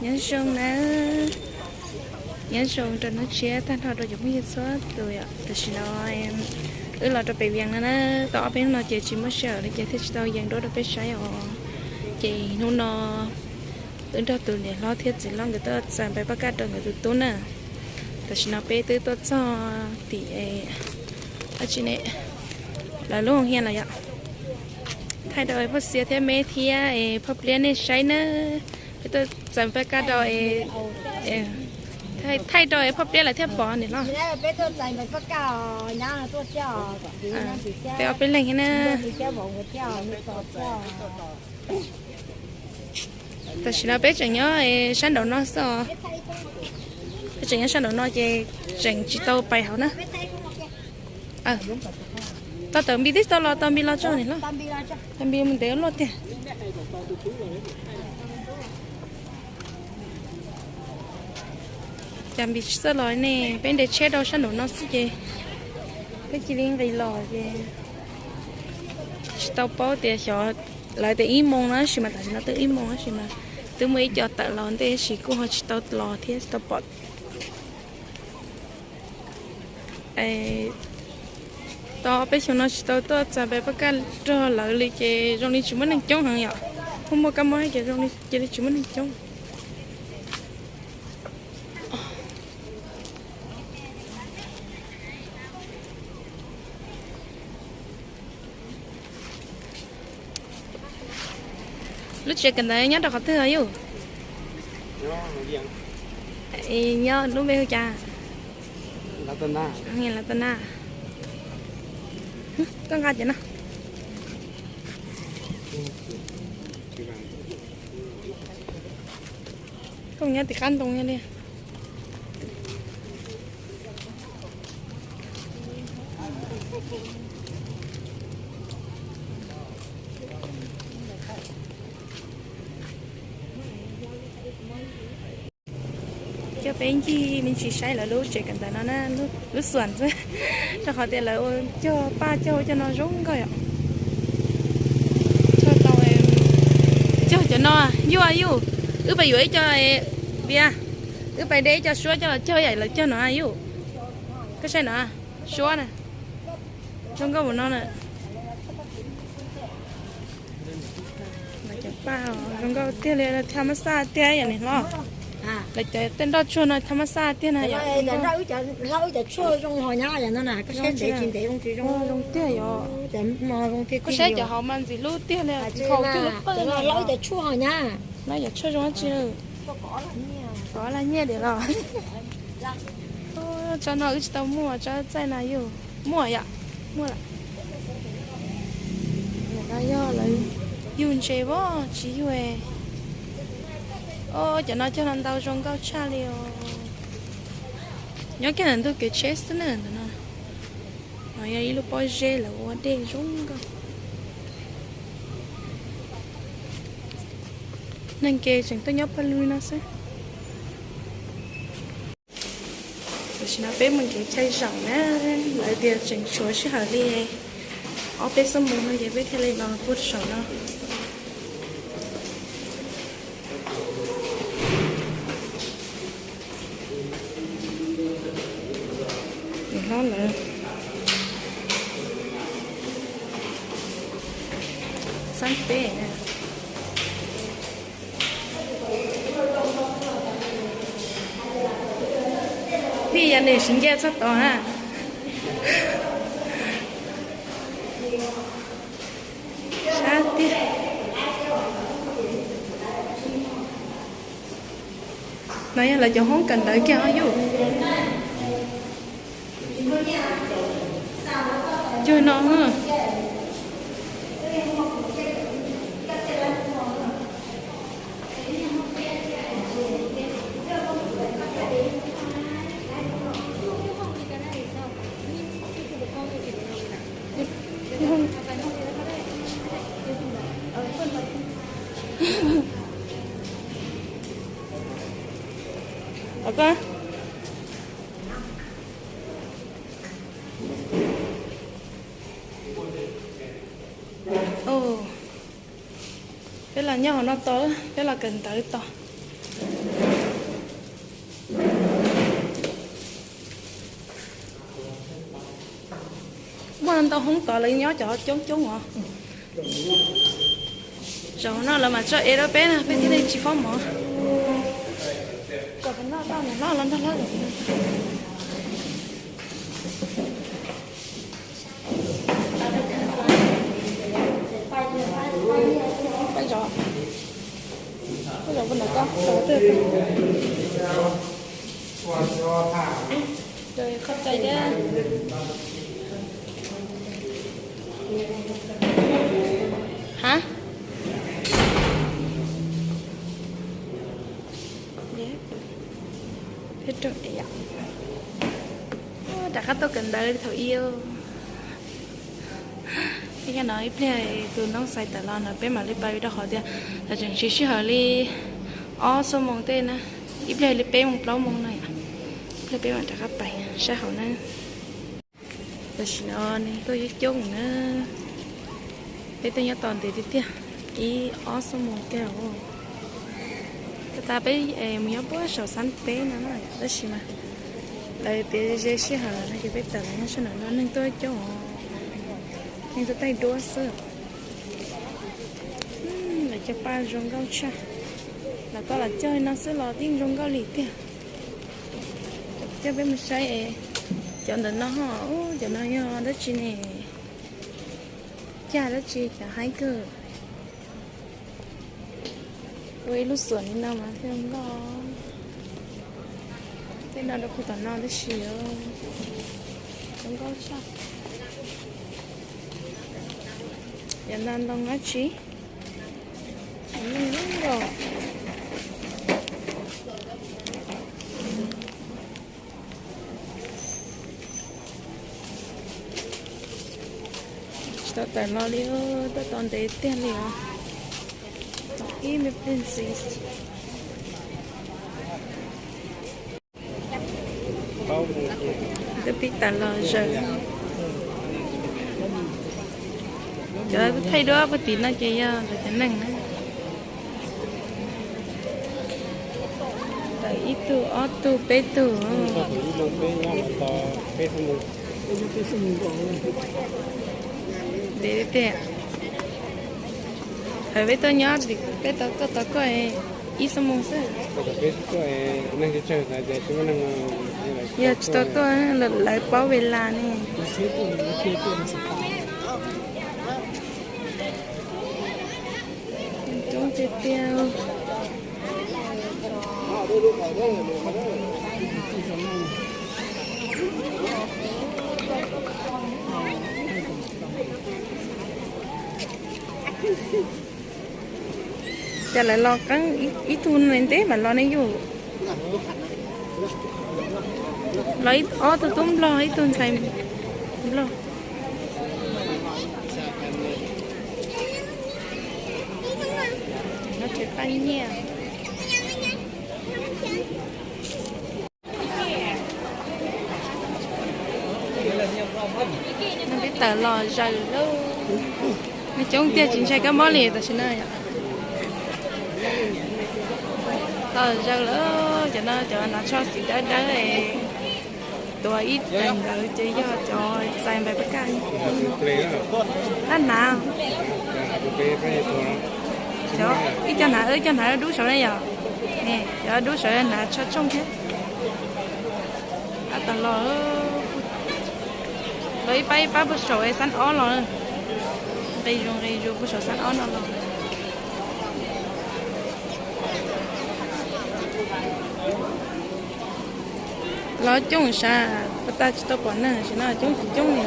Nyob zoo na, nyob zoo rau hnub tshiab tag nrho rau cov phooj ywg txhua tus yom. Tam sim no wb los rau pem Vias no na, tau ob peb hnub no ces tsis muaj sij hawm li ces thiaj tsis tau yees duab rau peb saib os. Ces hnub no wb nrog tus niam hlob thiab txiv hlob nkawd tuaj txais npais paj kaj rau nkawd tus tub na. Tam sim no peb twb tuaj txog tim, dab tsi ne, lawv lub hoo hias lawm yom. Thaij rau phauj Xia thiab me thiab phauj Pliab nej saib na. Peb tuaj txais npais kaj rau, thaij rau phauj Pliab lawv thiaj pom niam hlob. Peb ob peb leeg thiab na. Tam sim no peb tseem nyob sab nraum no xwb os. Peb tseem nyob sab nraum no ces tseem tsis tau pais hauv na. Tau tawm npis tib tau los, tau npis los tso niam hlob. Tau npis mus ntev luaj tiag. Cas npis tsis txawj los ne, peb nres tsheb rau sab nraum no xwb ces peb cia li nqis los ces tsis tau paub tias xyov, lawv tias ib moos no tab sis mas tam sim no twb ib moos tab sis mas twb muaj ib co tawm los ntej tab sis kuj ho tsis tau los thiab tsis tau pom. Tau peb xyoo no tsis tau tuaj txais npais paj kaj rau lawv li ces zoo li tsis muaj neeg coob heev yom. Muaj muaj kab mob ces zoo li cia li tsis muaj neeg coob. Lub tsev kawm ntawv nyob rau qhov twg os yus? Nyob lub npe hu cas? Las ta na. Koj nqa cov no. Koj nyob tim qab ntoo li. Coj peb ncig me ntsis saib lawv lub tsev kawm ntawv no na, lub xuam xwb, rau qhov tias lawv ua cog paj cog ua cov no zoo nkauj yom. Cog tau, cog cov no, yuj yuj, wb pais yuav ib co, Vias, wb pais de ib co suab coj los cog yam lawv cog no yuj. Koj saib no, suab na, zoo nkauj mus no na. Lawv cov paj zoo nkauj tiag li, tha mab xaj tiag yom niam hlob. Lawv cov tej nroj tsuag no tha mab xaj tiag na yom. Zoo tiag yom. Koj saib cov hauv mas ntxim hlub tiag li, tsis haus cuag lub qawj na. Lawv cov tshuaj zoo dab tsi. Kov laj nyiaj diam los. Tsob no wb tsis tau muaj, tsob txaij no yus muaj yom, muaj lawm. Ntawm no yog lawv yug ntses voj tsis yug. Cov no cog los ntau zoo nkauj tshaj li os. Nyob kiag ntawm ntug kev tsheb xwb na ntawm no. No yog ib lub pob zeb lawv ua dej zoo nkauj. Neeg ces tseem tuaj nyob pawg lug li no xwb. Tam sim no peb mus nrhiav chaw zaum na, lawv tias tseem tshuav sij hawm li ob peb xuab moos no ces peb thiaj li los puag saum no. Niam hlob lawv xab peb. Pheej yog nws siv nce txog tod na. Sab tiag. No yog lawv cov hoob kawm ntawv kiag os yus. Cuag no. Ov, koj. Peb los nyob hauv no tos, peb los kawm ntawv tos. Ntau hoob tod lawv nyob cov coob coob os. Zaum no lawv mam tso ev rau peb na, peb thiaj li tsis fob mov. Kom noj tau noj los nrog lawv. Qhov tseeb thiab. Ha? Rov qab tuaj kawm ntawv thaum ub. Ib no ib pliag tus Nob Xais tawm los no peb mam li pab, vim rau qhov tias lawv tseem siv sij hawm li ob xuab moos tej na, ib pliag li peb moos plaub moos no yom. Ib pliag peb mam rov qab pais saib hauv na. Tam sim no neeg tuaj coob coob na, peb tuaj nyob tos ntev tiag tiag, ib ob xuab moos kiag. Tab sis peb mus nyob puag saum xab peb no na, tab sis mas lawv piav ze sij hawm no ces peb tawm los nyob sab nram no, neeg tuaj coob os, neeg tuaj taig duab xwb. Lawv cog paj zoo nkauj tshaj, lawv koj los cog no xwb los yeej zoo nkauj li tiag. Coj peb mus saib es, cov ntawm no ho, cov no yog dab tsi ne? Cag dab tsi cov haib kawg. Ua ib lub xuam li no mas zoo nkauj. Tej no rau puag tom no tib si, zoo nkauj tshaj. Cov no ntoo dab tsi? Neeg zoo nkauj. Tsis tau tawm los li, tuaj tau ntev tiag li os. Ib me pliag ntxiv. Twb pib tawm los zaws. Cov thaij duab puag tim no ces yog lawv cov neeg na. Tawm ib tug, ob tug, peb tug. Ntev tiag. Thaum peb tuaj nyob, peb tuaj tos koj ib xuab moos xwb. Yog tsis tau tuaj, lawv paub ve las ne. Coob tiag tiag. Cas lawv los qeeb ib tug ntawd ntev mas los ne yus. Los ob tug tub nplog, ib tug ntxhais nplog. No tsev paj nyiaj. Peb tawm los zaws lawm. Neeg coob tiag tsis ntshai kab mob li tam sim no. Los zaws lawm, cov no cov hnav tsho xim dawb dawb, tuav ib teev ntawd ces yog cov txais npais pab kaj. Dab hnav. Cov ib co hnav, ib co hnav dub saud ne yom. Cov dub saud hnav tsho tshooj thiab. Tab tom los, los ib pab ib pab puag saum xab ob los. Nqis zus nqis zus puag saum xab ob no los. Los coob sav, puag ta tsis tau pom neeg, tam sim no coob tsis coob li.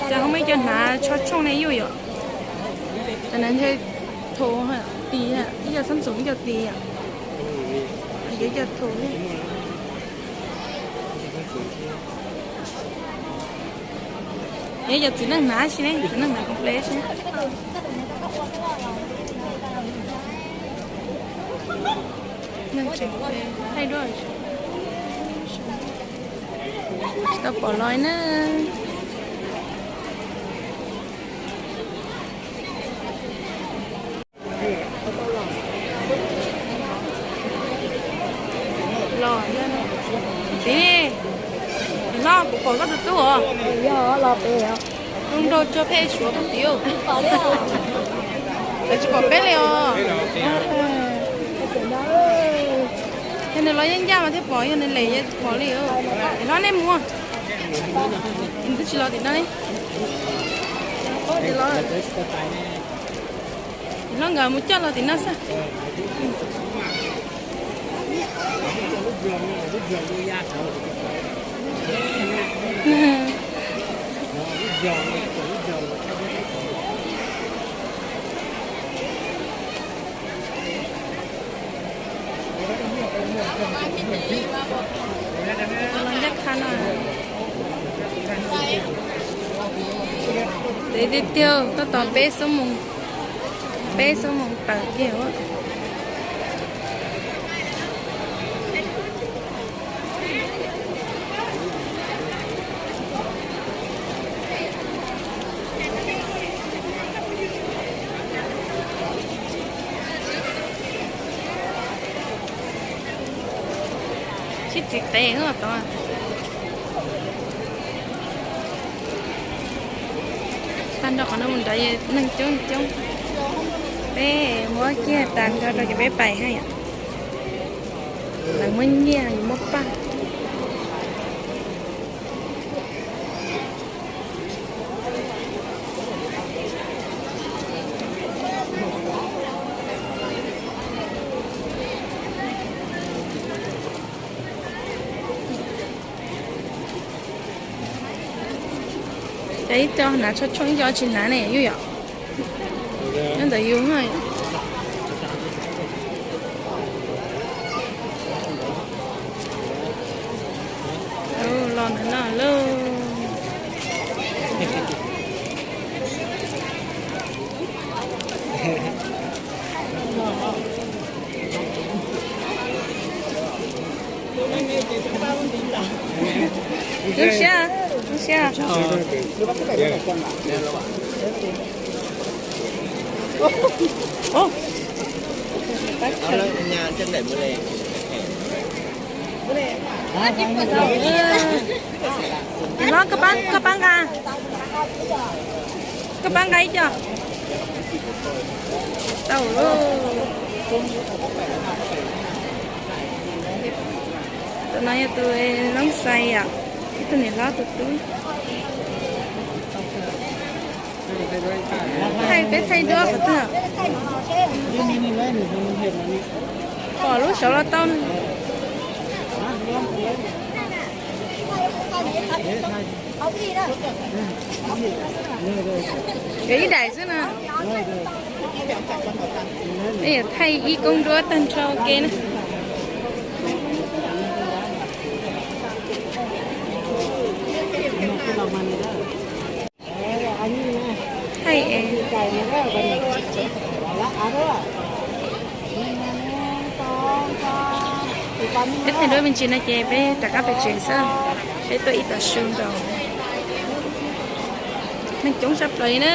Cas ho muaj ib co hnav tsho tshooj ne yus yom. Cov hnav ntshe thu, tis, ib co xab ntxum ib co tis yom. Yog ib co thu thiab. Yog cov txiv neej hnav si ne, txiv neej hnav koom ple si. Neeg tseem thaij duab, tsis tau pom los na. Zoo nraug tso pheej suav pem tid. Lawv tsis pom peb li os. Yog nws los yeej ncaj mas thiaj pom, yog nws lem yeej tsis pom li. Tim no nej mus, twb tsis los tim no li. Tim no nkawd mus coj los tim no xwb. Los ncaj qha no. Ntev tiag tiag, tab tom peb xuab moos, peb xuab moos tawm kiag. Sib txiv qev tod. Tag nrho qhov no mus nrad neeg coob coob. Peb muab kiag tas nrho rau ces peb pais hab yom. Lawv muab nyiaj, yus muab paj. Ces ib co hnav tsho tshoob, ib co tsis hnav ne yus yom. Nyob ntawm yus. Los ntawm no lauj. Lub siab, lub siab. Los koj pab, koj pab nqa, koj pab nqa ib co. Tau lauj. Tus no yog tus noob xais yom, ib tug niam hlob tus tub. Thaij peb thaij duab qhov twg? Pom lub saud los tau. Yuav ib daim xwb na. Thaij ib koob duab tag nrho ua ke na. Thaij es peb thaij duab me ntsis no ces peb rov qab pem tsev xwb. Peb tuaj ib tog su nkaus. Neeg coob tshaj plaws li na,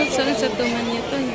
txhua leej txhua tus mas nyias tuaj.